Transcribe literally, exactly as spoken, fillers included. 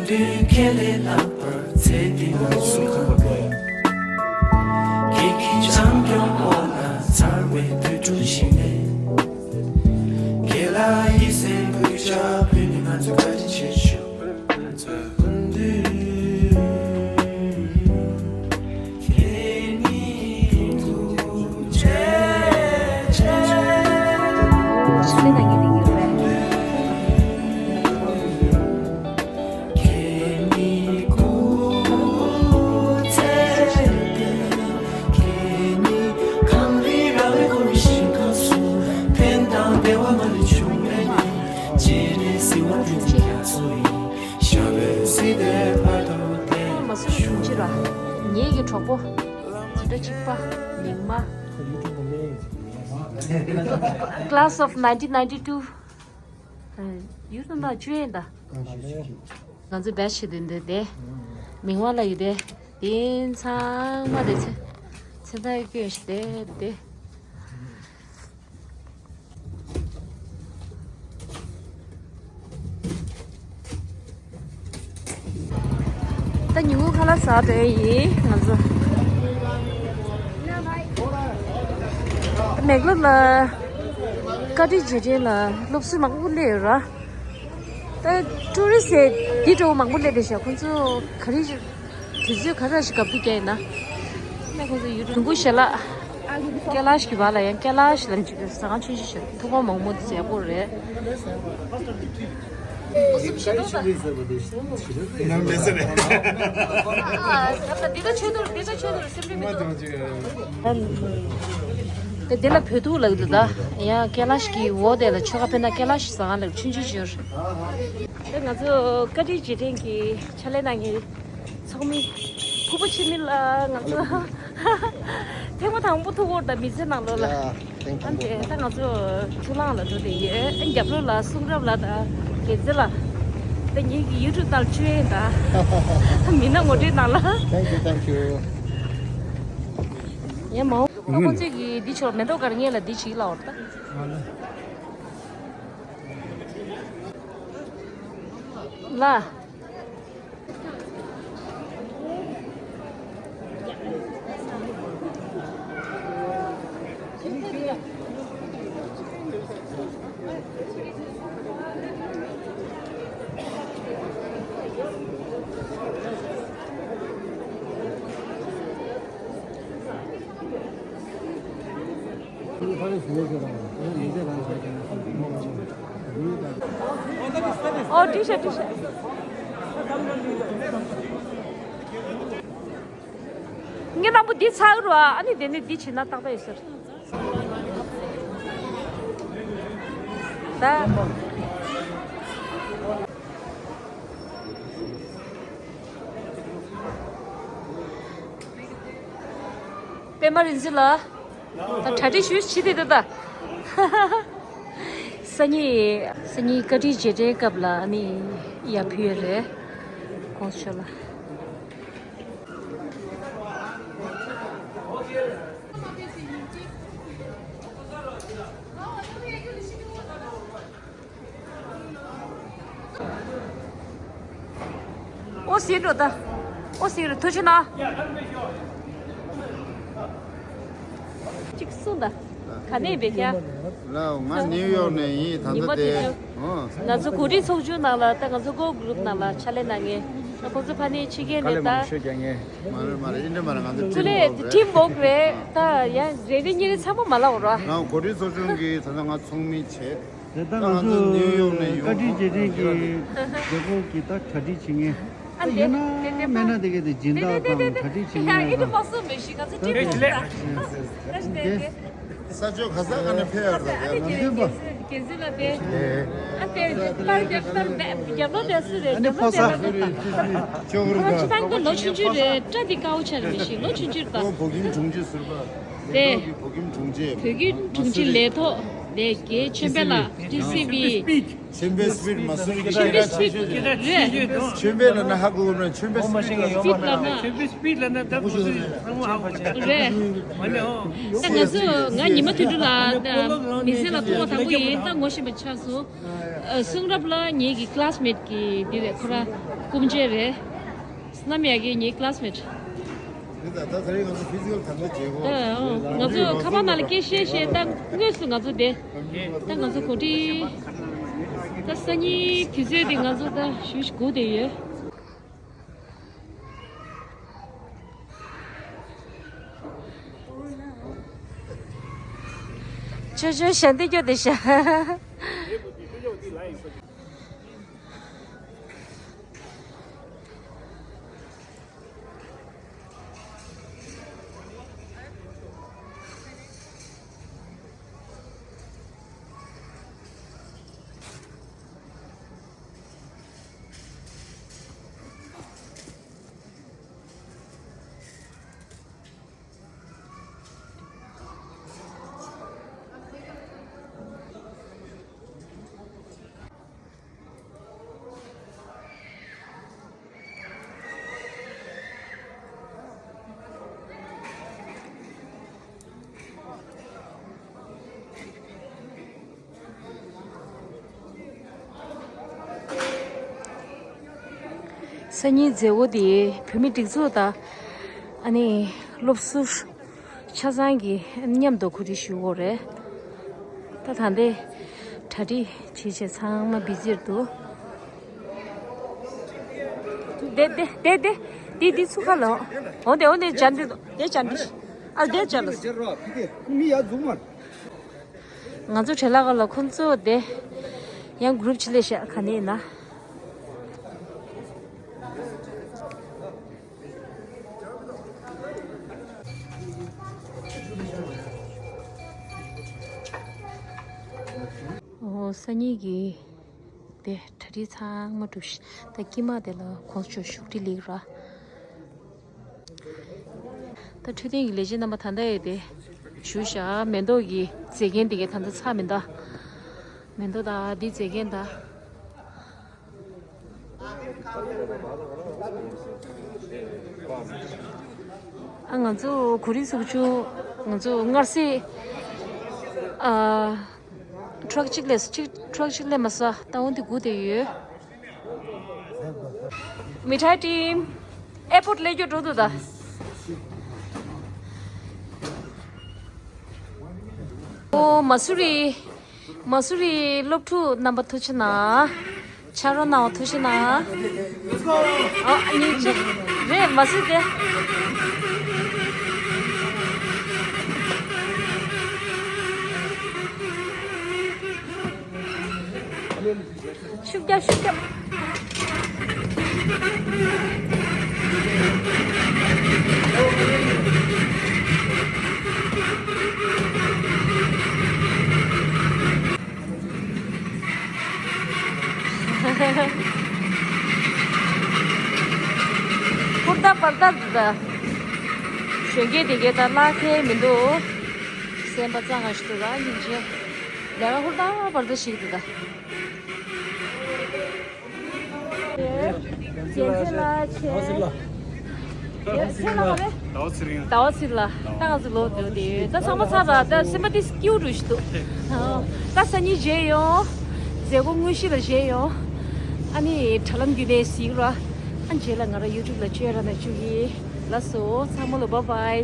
དུས་ཁས་ལེན་ལྷག་པར་ཚེ་འདི་ང་སུ་གང་དགོས། ཁྱེད་ཀྱི་བྱམས་སྐྱོང་འོག་ན་མཚར་བའི་དུས་འགྲོ་ཞིག་ནས། ཁྱེད་ལ་ཡིད་སེམས་གུས་ཕྱག་ཕུལ་ནས་ང་ཚོ་བཀའ་དྲིན་ཆེ་ཞུ། ང་ཚོ་ཀུན་འདུས། མ་སུ་ཆུང་ཆི་ར། ངེད་ཀྱི་གྲོགས་པོ། ཇི་འདྲ་གཅིག་པ། མིག་དམར། Class of nineteen ninety-two། ཡུལ་དུ་ན་བཅུ་ཡན་ད། ང་ཚོ་བེ་ཆི་དེ་འདི་དེ། མིག་དམར་ལ་ཡོད་དེ། དེ་ཚང་མ་དེ་ཚེ། ཚེ་ཐག་ཡོད་ཀྱི་ཡོད་ཤི་དེ་དེ། ད་ཉིན་གུང་ཁ་ལག་ཟ་འདྲ་ཡིན་ང་ཚོ། མེག་ལོར་ལ་བཀའ་དྲིན་རྗེས་དྲན་ལ་སློབ་གསོ་མང་པོ་སླེབས་ཡོད་ར། ད་ཀྲུའུ་རི་སི་འདི་འདྲ་བོ་མང་པོ་སླེབས་རེད་ཤག་ཁོང་ཚོ་ག་རེ། དུས་ཚོད་ག་འདྲ་ཞིག་སྐབས་དུས་བསྐྱལ་ཡིན་ན། ནས་ཁོང་ཚོ་ཡུལ་དུ་གུ་ཞལ་ལག་ཀེ་ལ་ཤི་གི་བ་ལ་ཡང་ཀེ་ལ་ཤི་ལ་འཇུ་ཟ་ཁང་ཆུང་ཆུང་ཞིག་ཐུག་པ་མང་མོ་དེ་ཡག་པོ་རེད། ནམ་མེད་ས་རེད། ད་འདི་ད་ཆོས་དུར་འདི་ད་ཆོས་དུར་སེམས་ཁྲལ་མི་འདུག་ད་འདི་ལ་བོད་ཐུག་ལགས་འདུག་ད་ཡང་ཀེ་ལ་ཤི་གི་འོ་དེ་ལ་ཆོས་ཁ་ཕེ་ན་ཀེ་ལ་ཤི་ཟ་ཁང་ལ་ཆུང་ཆུང་ཞིག་ཡོད་རེད། ད་ང་ཚོ་བཀའ་དྲིན་རྗེས་དྲན་གྱི་ཕྱག་ལས་གནང་མཁན་ཚོགས་མི་ཕུར་བུ་འཆི་མེད་ལགས། ང་ཚོ་ཐེངས་མ་དང་པོ་ཐུག་འོར་དང་མི་ཚེ་ནང་ལོགས་ལ། ཡ། ཐེངས་ཨ་དང་པོ། འདྲེ་ད་ང་ཚོ་ཆུ་ལང་ལ་འགྲོ་ལེ་ཡོད། ཨ་རྒྱབ་ལོགས་ལ་གསུང་རབ་ལགས་དང་དགེ་མཚན་ལགས། ད་ངེད་ཀྱི་ཡུ་ཊུབ་ནང་ལ་བཅུག་ཡིན་ད། མི་སྣ་ངོ་སྤྲོད་གནང་ལ། Thank you, thank you. ཡ་མའོ། ཨ་ཁོང་ཚོས་ཀྱི་འདི་ཆོག་མེ་ཏོག་དཀར་ངེད་ལ་འདི་བྱིས་ལ་འོར་ད། ལ། ཨོ་ཊི་ཤར་ཊི་ཤར། ངས་ལམ་བུ་འདི་ཚར་རོ། ཨ་ནི་དེ་ནས་འདི་བྱེད་ན་ཏག་ཏག་ཡོད་ཟེར། ད། པད་མ་རིག་འཛིན་ལགས། ད་གྲ་སྒྲིག་ཞུས་བྱེད་དེ་ད་ད། སང་ཉིན་སང་ཉིན་བཀའ་དྲིན་རྗེས་དྲན་སྐབས་ལ་ཨ་ནི་ཡར་ཕུལ་ཡ་རེད། གོང་ས་མཆོག་ལ། ཨོ་ཟེར་འགྲོ་ད། ཨོ་ཟེར་འགྲོ་ཐུགས་རྗེ་གནང་། གཅིག་གསུངས་ད། ག་ནས་འབད་ཀྱང་། ལའོ་ང་ནིའུ་ཡོག་ནས་ཡིན་ད་ཉི་མ་ལྟ་དེ་དེ་ཚོ། ཨོ། ང་ཚོ་གོ་སྒྲིག་ཚོགས་ཆུང་ནང་ལ་ད་ང་ཚོ་ཀོ་གུ་རུབ་ནང་ལ་ཕྱག་ལས་གནང་མཁན། ད་ཁོང་ཚོ་ཕ་ནས་ཕྱི་རྒྱལ་ནས་ད། མ་རེད་མ་རེད་ཨིན་འདྲ་མ་རེད་ང་ཚོ་ཁུ་ལེ་ཊིམ་ཝོག་ཊིམ་ཝོག་རེད་ད་ཡང་རེ་རེ་གཉིས་རེ་ཚང་མ་མ་ལབ་རོགས། ང་གོ་སྒྲིག་ཚོགས་ཆུང་གི་ད་ལྟ་ང་ཚོགས་མི་བྱས། དེ་ལྟར་ང་ཚོ་ནིའུ་ཡོག་ནས་ཡོང་། བཀའ་དྲིན་རྗེས་དྲན་གྱི་མཛད་སྒོ་གི་ད་གྲ་སྒྲིག་བྱེད་མཁན། ཨ་ད་ཡིན་ན་མེད་ན་དེ་ག་དེ་སྦྱིན་བདག་དང་གྲ་སྒྲིག་བྱེད་མཁན་ཡོད་ད། ས་ཆ་ག་ས་ག་ནས་ཕེབས་ཡོད་རེད་ད། ཨ་ད་རྒྱབ་ལོགས་དེ་སུ་རེད། རྒྱབ་ལོགས་དེ་སུ་རེད། ཁོ་ཕྱི་ཐང་དུ་ལོ་ཆུང་ཆུང་རེད། སྐྲ་དེ་དཀར་པོ་ཆགས་རེད་མི་ཤེས་ལོ་ཆུང་ཆུང་རེད་ད། ཁོ་བོད་ཁྱིམ་དྲུང་ཆེ་ཟུར་པ། དེ། བོད་ཀྱི་བོད་ཁྱིམ་དྲུང་ཆེ། བོད་ཀྱི་དྲུང་ཆེ་ལས་ཐོག་དེ་རྒན་ཆོས་འཕེལ་ལགས་ཊི་སི་ཝི། མཆོད་པའི་སི་པིཌ་མ་སུ་རི་གི་ཆོས་པའི་སི་པིཌ་རེད། མཆོད་པའི་ལབ་ན་ཧ་གོ་གི་མ་རེད། མཆོད་པའི་སི་པིཌ་ལབ་ན། མཆོད་པའི་སི་པིཌ་ལབ་ན་ད་མ་སུ་རི་ཚང་མ་ཧ་གོ་རེད། མ་ནི་ཨོ། ད་ང་ཚོ་ང་ཉི་མ་དོན་གྲུབ་ལགས་མི་ཚེ་ལ་མཐོང་བ་དང་པོ་ཡིན། ད་ངོ་ཤེས་པ་ཆགས་སོང་། ཨ། གསུང་རབ་ལ་ངེད་ཀྱི་ཀི་ལ་སི་མེ་ཊི་གི་འདི་རེད། ཁོ་ར་སྐུ་མཆེད་རེད། ནམ་ཡ་གི་ངའི་ཀི་ལ་སི་མེ་ཊི། འདི་ད་ད་ད་རེས་ང་ཚོ་ཕི་ཛི་ཀལ་དམ་པ་བྱེད་གོ། ད་ང་ཚོ་ཁ་པར་ནང་ལ་སྐད་བཤད་བཤད། ད་དངོས་སུ་ང་ཚོ་དེ་ད་ང་ཚོ་གོ་སྒྲིག་ད་སང་ཉིན་དུས་ཚོད་དེ་ང་ཚོ་ད་ཞུ་ཞུ་དགོས་བསྡད་ཡོད། ཆོས་ཆོས་ཞལ་འདེབས་སྐྱོ་དེ་ཤ། སང་ཉིན་མཛད་སྒོ་དེ་བོད་མི་སྒྲིག་འཛུགས་དང་ཨ་ནི་སློབ་ཟུར་ཆ་ཚང་གི་མཉམ་དུ་གོ་སྒྲིག་ཞུ་དགོས་རེད། ད་ད་ལྟའི་གྲ་སྒྲིག་བྱེད་བྱེད་ཚང་མ་བི་ཛིར་འདུག་དེ་དེ་དེ་དེ་དེ་དེ་ཚུགས་ཁ་ལོ། འོ་དེ་འོ་དེ་ཅན་དེ་དེ་ཅན་དེ་ཨ་དེ་ཅན་ལ། ང་ཚོ་བྲེལ་ལ་ག་ལ་ཁོང་ཚོ་དེ་ཡང་གུ་རུབ་ཆི་ལེ་ཤ་ག་ནས་ཡིན་ན། ཨོ་སང་ཉིན་གྱི་དེ་གྲ་སྒྲིག་ཚང་མ་གྲུབ་ཤག་ད་དཀྱིལ་མ་དེ་ལ་ཁོང་ཚོ་བཞུགས་ཁྲི་ལེགས་ར། ད་འཕྲོད་བསྟེན་གྱི་ལས་བྱེད་རྣམ་པ་ད་ལྟ་ཡོད་དེ་བཞུགས་ཤག་མེ་ཏོག་གི་མཛེས་རྒྱན་དེ་གའི་ད་ལྟ་ཚར་མི་འདུག་མེ་ཏོག་དང་འདི་མཛེས་རྒྱན་དང་། ཨ་ང་ཚོ་གོ་རིམ་ཚུགས་ཆུ་ང་ཚོ་སྔར་སྲིད་ཨ་ཊ་རག་གཅིག་ལས་གཅིག་ཊ་རག་གཅིག་ལས་མ་ས་ད་འོན་ཏེ་སྒུག་བསྡད་ཡོད། མི་ཁྲའི་ཊིམ་ཨེར་པོརཊ་སླེབས་རྒྱུ་འགྲོ་འདུག་ད། ཨོ་མ་སུ་རི། མ་སུ་རི་སློབ་ཕྲུག་རྣམ་པ་ཐུགས་རྗེ་གནང་། ཕྱག་རོགས་གནང་བ་ཐུགས་རྗེ་གནང་། ཨ་ནི་ཅི་རེད་མ་སུ་དེ། ཤུགས་རྒྱབ་ཤུགས་རྒྱབ། ཧུར་ཐག་བར་ཐག་འདུག་ད། གཞོན་སྐྱེས་དེ་གས་ད་བརླག་ཁེལ་མི་འདུག་སེམས་པ་གཙང་ང་ཞིག་འདུག་ད་སྙིང་རྗེ། ལས་ཀ་ཧུར་ཐག་བར་ཐག་ཞིག་འདུག་ད། རྒྱལ་སྲས་ལགས་བྱས། ཟླ་བ་ཚེ་རིང་ལགས། རྒྱལ་སྲས་ལགས་རེད། ཟླ་བ་ཚེ་རིང་། ཟླ་བ་ཚེ་རིང་ལགས། ད་ང་ཚོ་ལོག་འགྲོ་དེ་ད་ཚང་མ་ཚར་ར། ད་སེམས་པ་ཏིས་སྐྱིད་རུ་ཞིག་འདུག་ད་སང་ཉིན་མཇལ་ཡོང་། མཛད་སྒོ་དངོས་གཞི་ལ་མཇལ་ཡོང་། ཨ་ནི་དྲ་ལམ་བརྒྱུད་ནས་གཟིགས་ར། ཨ་མཇལ་ལ་ང་ར་ཡུ་ཊུབ་ལ་བཅོས་ར་ན་བཅུག་གི། ལགས་སོ་ཚང་མ་ལ་བཱའི་བཱའི།